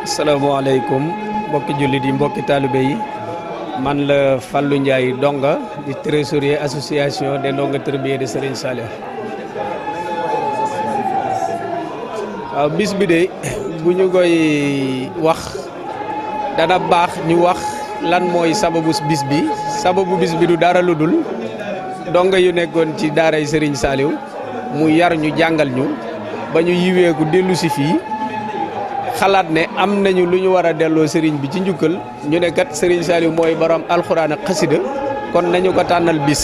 asalaamaaleykum mbokki jullit yi mbokki taalibe yi man la Fallou Ndiaye Donga di trésorier association des ndonga tërbiye de Serigne Saliou. waaw bis bi de bu ñu koy wax dana baax ñu wax lan mooy sababu bis bi. sababu bis bi du dara lu dul donga yu nekkoon ci daaray Serigne Saliou mu yar ñu jàngal ñu ba ñu yiweeku dellu si fii xalaat ne am nañu lu ñu war a delloo Serigne bi ci njukkal ñu ne kat Serigne Saliou mooy borom alxuraan ak xasida kon nañu ko tànnal bis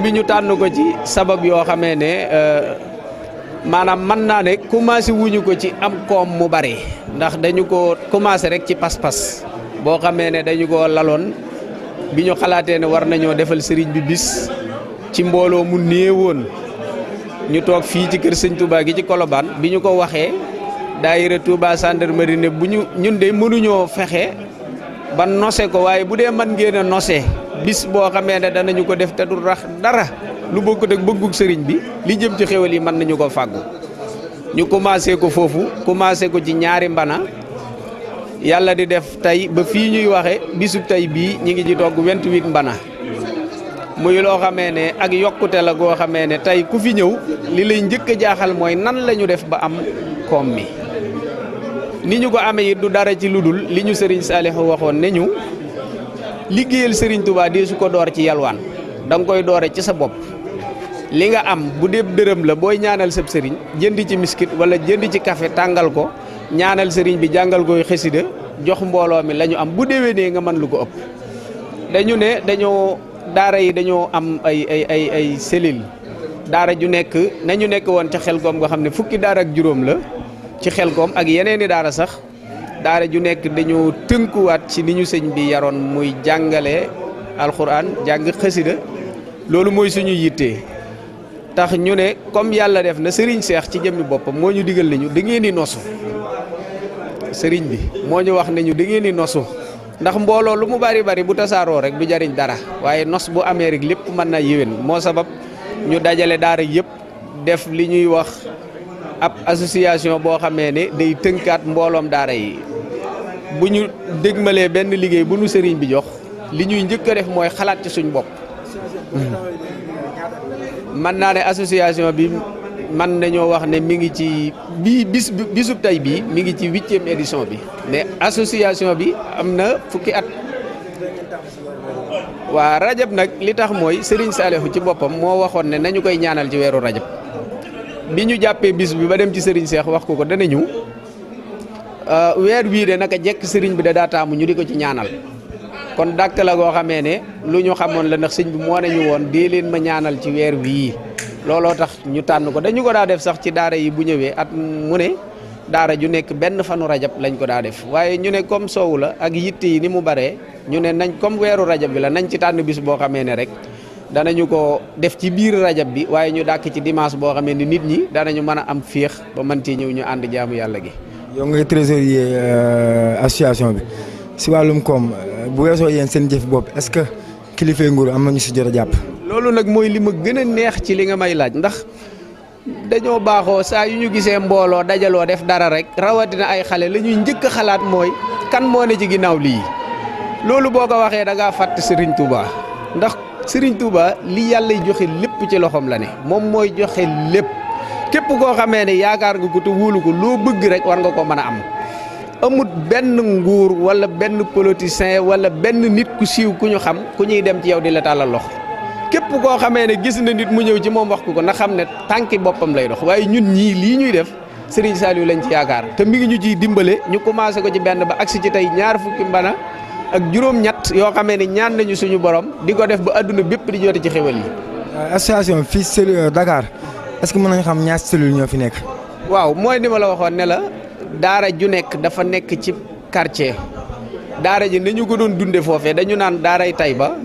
bi ñu tànn ko ci sabab yoo xamee ne maanaam mën naa ne commencé wuñu ko ci am koom mu bare ndax dañu ko commencé rek ci pas-pas boo xamee ne dañu ko laloon bi ñu xalaatee ne war nañoo defal Serigne bi bis ci mbooloo mu néewoon ñu toog fii ci kër Sëñ Touba gi ci Colobane bi ñu ko waxee daayira Touba gendarmerie ne bu ñun de mënuñoo fexe ba nose ko waaye bu dee mën ngeen a nose bis boo xamee ne danañu ko def te du rax dara lu bokkut ak bëggug sëriñ bi li jëm ci xéwal yi mën nañu ko fàggu ñu commencé ko foofu commencé ko ci ñaari mbana yàlla di def tey ba fii ñuy waxe bisub tey bii ñi ngi ci togg 28 mbana muy loo xamee ne ak yokkute la goo xamee ne tey ku fi ñëw li lay njëkk a jaaxal mooy nan la ñu def ba am koom mi ni ñu ko amee it du dara ci lu dul li ñu Serigne Saliou waxoon ne ñu liggéeyal Serigne Touba di su ko door ci yalwaan da nga koy doore ci sa bopp li nga am bu dee dërëm la booy ñaanal sab Serigne jënd ci miskit wala jënd ci café tàngal ko ñaanal Serigne bi jàngal koy xasida jox mbooloo mi la ñu am bu déwénee nga mën lu ko ëpp. dañu ne daara yi dañoo am ay cellule daara ju nekk nañu nekk woon ca Xelkom nga xam ne fukki daara ak juróom la ci Xelkom ak yeneeni daara sax daara ju nekk dañoo tënkuwaat ci ni ñu sëñ bi yaroon muy jàngale alxuraan jàng xasida loolu mooy suñu yittee tax ñu ne comme yàlla def na sëriñ Seex ci jëmmi boppam moo ñu digal nañu da ngeen di nosu sëriñ bi moo ñu wax nañu da ngeen di nosu ndax mbooloo lu mu bari bari bu tasaaroo rek du jariñ dara waaye nos bu amee rek lépp mën na yéwén moo sabab ñu dajale daara yëpp def li ñuy wax ab association boo xamee ne day tënkaat mbooloom daara yi bu ñu dégmalee benn liggéey bu nu sëriñ bi jox li ñuy njëkk a def mooy xalaat ci suñ bopp. man naa ne association bi man nañoo wax ne mi ngi ci bisub tey bii mi ngi ci 8e édition bi mais association bi am na fukki at. waa rajab nag li tax mooy Serigne Saliou ci boppam moo waxoon ne nañu koy ñaanal ci weeru rajab bi ñu jàppee bis bi ba dem ci Serigne Cheikh wax ko danañu weer wii de naka jekk Serigne bi da daa taamu ñu di ko ci ñaanal kon dàkk la goo xamee ne lu ñu xamoon la ndax sëñ bi moo nañu woon dee leen ma ñaanal ci weer wii looloo tax ñu tànn ko dañu ko daa def sax ci daara yi bu ñëwee at mu ne daara ju nekk benn fanu rajab lañ ko daa def waaye ñu ne comme soowu la ak yitte yi ni mu baree ñu ne nañ comme weeru rajab bi la nañ ci tànn bis boo xamee ne rek danañu ko def ci biir rajab bi waaye ñu dàkk ci dimanche boo xamee ni nit ñi danañu mën a am féex ba mën cee ñëw ñu ànd jaamu yàlla gi. yow ngay trésorier association bi si wàllum koom bu weesoo yéen seen jëf bopp est-ce que kilifay nguur am nañu si jot a jàpp. loolu nag mooy li ma gën a neex ci li nga may laaj ndax dañoo baaxoo saa yu ñu gisee mbooloo dajaloo def dara rek rawatina ay xale la ñuy njëkk a xalaat mooy kan moo ne ci ginnaaw lii loolu boo ko waxee da ngaa fàtt Serigne Touba ndax Serigne Touba li yàlla joxe lépp ci loxoom la ne moom mooy joxe lépp képp koo xamee ne yaakaar nga ko te wóolu ko loo bëgg rek war nga ko mën a am. amut benn nguur wala benn politicien wala benn nit ku siiw ku ñu xam ku ñuy dem ci yow di la tàllal loxo képp koo xamee ne gis na nit mu ñëw ci moom wax ko na xam ne tànki boppam lay dox waaye ñun ñii lii ñuy def Serigne Saliou lañ ci yaakaar te mi ngi ñu ciy dimbale ñu commencé ko ci benn ba agsi ci tey 20 mbana ak juróom-ñett yoo xamee ne ñaan nañu suñu borom di ko def ba adduna bépp di jote ci xéwal yi. association fii cellule Dakar est-ce que mën nañu xam ñaar cellule ñoo fi nekk. waaw mooy ni ma la waxoon ne la daara ju nekk dafa nekk ci quartier daara ji nañu ko doon dunde foofee dañu naan daaray Tayba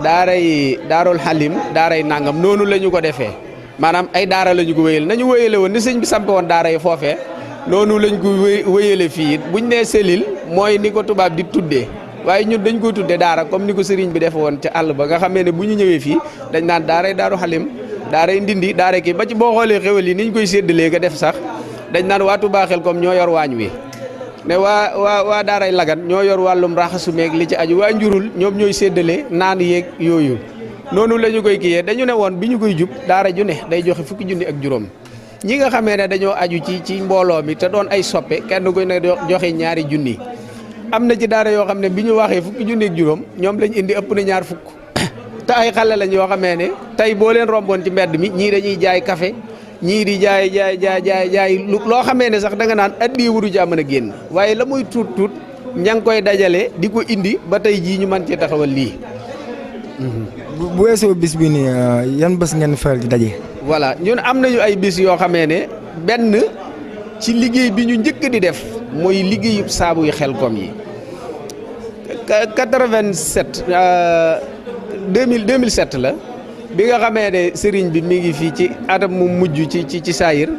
daaray Daarul Halim daaray nangam noonu la ñu ko defee maanaam ay daara la ñu ko wéyal nañu wéyale woon ni sëñ bi sampe woon daara yi foofee noonu lañ ko wéyale fii it buñ nee selil mooy ni ko tubaab di tuddee waaye ñun dañ ko tuddee daara comme ni ko sëriñ bi defe woon ca àll ba nga xamee ne bu ñu ñëwee fii dañ naan daaray Daaru Halim daaray Ndindi daara kii ba ci boo xoolee xewal yi niñ koy séddalee nga def sax dañ naan waa Touba Xelkom ñoo yor waañ wi ne waa daaray Lagan ñoo yor wàllum raxasu meeg li ci aju waa Njurul ñoom ñooy séddale naan yeeg yooyu noonu la ñu koy kiyee dañu ne woon bi ñu koy jub daara ju ne day joxe 10 junni ak juróom ñi nga xamee ne dañoo aju ci mbooloo mi te doon ay soppe kenn koy ne joxe 2 junni am na ci daara yoo xam ne bi ñu waxee 10 junni ak juróom ñoom lañ indi ëpp na 20 te ay xale lañ yoo xamee ne tey boo leen romboon ci mbedd mi ñii dañuy jaay café ñii di jaay loo xamee ne sax da nga naan addi wuru jaa mën a génn waaye la muy tuut ña ngi koy dajale di ko indi ba tey jii ñu mën cee taxawal lii. bu weesoo bis bi nii yan bés ngeen faral di daje. voilà ñun am nañu ay bis yoo xamee ne benn ci liggéey bi ñu njëkk di def mooy liggéeyu saabu yu Xelkom yi 2007 la. bi nga xamee ne sëriñ bi mi ngi fii ci atam mu mujj ci saayir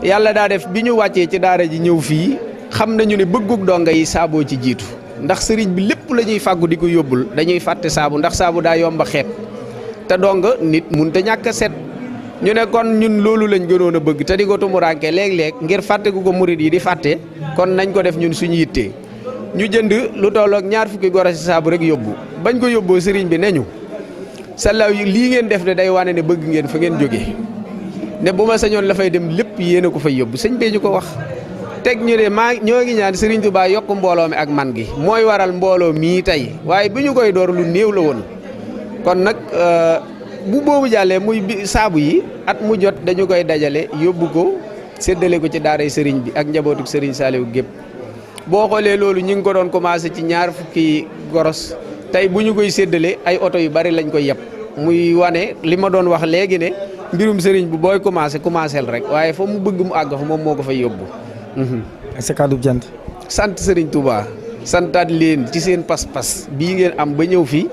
yàlla daa def bi ñu wàccee ci daara ji ñëw fii xam nañu ne bëggug donga yi saaboo ci jiitu ndax sëriñ bi lépp la ñuy fàggu di ko yóbbul dañuy fàtte saabu ndax saabu daa yomba xeet te donga nit mun te ñàkk a set ñu ne kon ñun loolu lañ gënoon a bëgg te di ko tumuraanke léeg-léeg ngir fàtte gu ko murit yi di fàtte kon nañ ko def ñun suñu yittee ñu jënd lu tolloog 20 goro si saabu rek yóbbu bañ ko yóbboo sëriñ bi neñu sallaaw yi lii ngeen def de day wane ne bëgg ngeen fa ngeen jógee ne bu ma sañoon la fay dem lépp yéen a ko fay yóbbu sëñ bee ñu ko wax teg ñu ne ñoo ngi ñaan Serigne Touba yokk mbooloo mi ak man gi mooy waral mbooloo mii tey waaye bi ñu koy door lu néew la woon kon nag bu boobu jàllee muy saabu yi at mu jot dañu koy dajale yóbbu ko séddale ko ci daaray Serigne bi ak njabootuk Serigne Saliou gépp boo xoolee loolu ñu ngi ko doon commencé ci 20 goros tey bu ñu koy séddale ay oto yu bari lañ koy yeb muy wane li ma doon wax léegi ne mbirum sëriñ bu booy commencé rek waaye fa mu bëgg mu àgg fa moom moo ko fay yóbbu. sa kàddu jant. sant sëriñ Touba santaat leen ci seen pas-pas bii ngeen am ba ñëw fii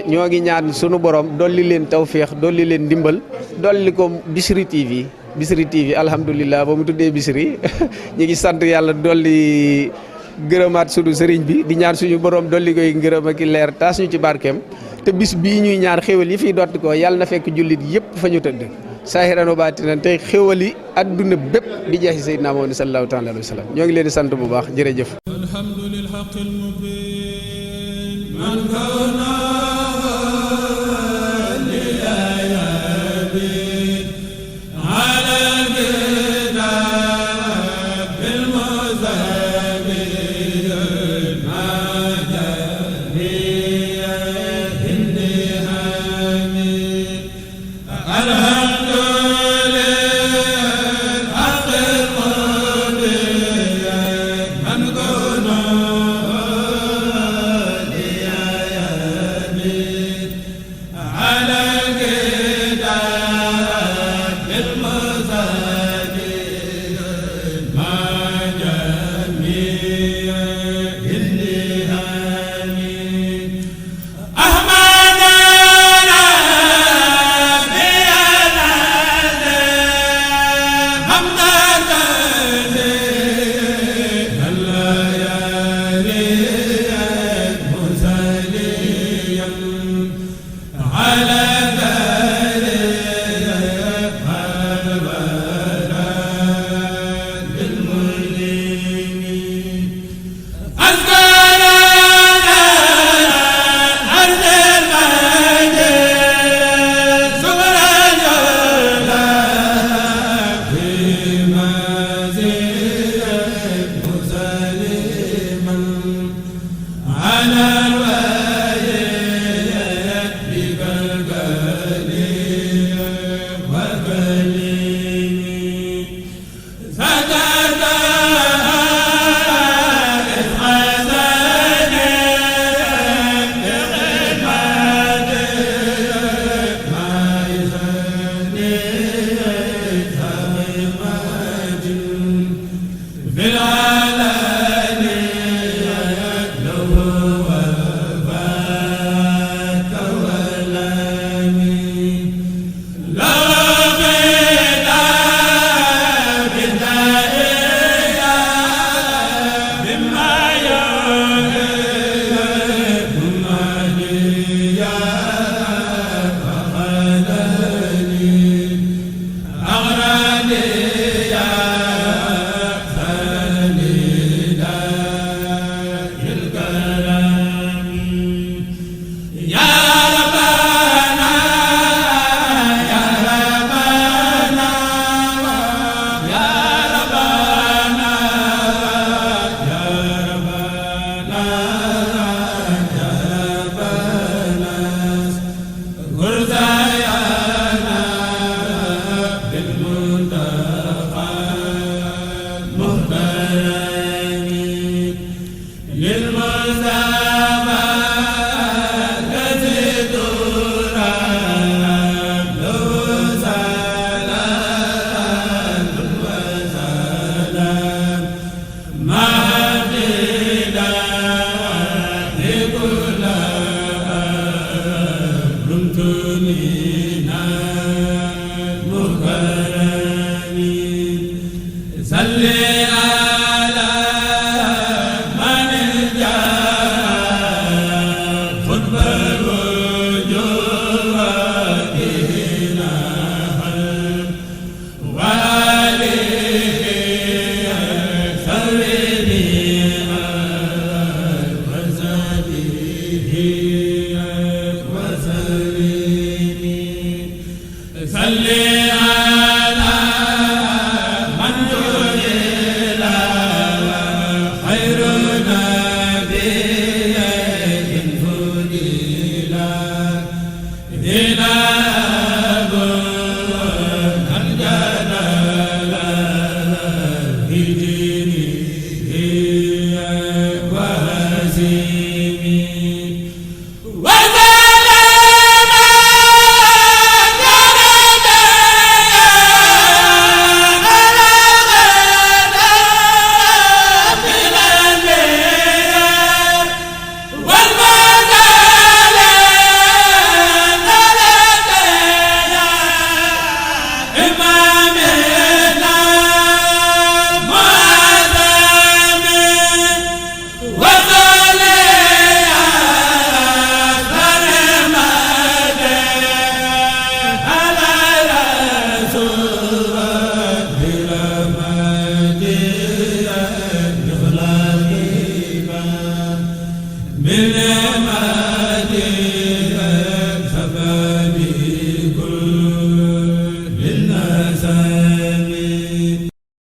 ñoo ngi ñaan sunu borom dolli leen tawféex dolli leen ndimbal dolli ko Bichri TV alhamdulilah ba mu tuddee Bichri ñu ngi sant yàlla dolli. gërëmaat sunu sëriñ bi di ñaan suñu borom dolli koy ngërëm ak leer taas ñu ci barkeem te bis bii ñuy ñaar xéwal yi fiy dotti ko yàlla na fekk jullit yëpp fa ñu tëdd saahiran wa baatinan tey xéwali adduna bépp bi jeexi Seydina Muhammad sallallahu taala alayhi wa sallam ñoo ngi leen di sant bu baax jërëjëf. من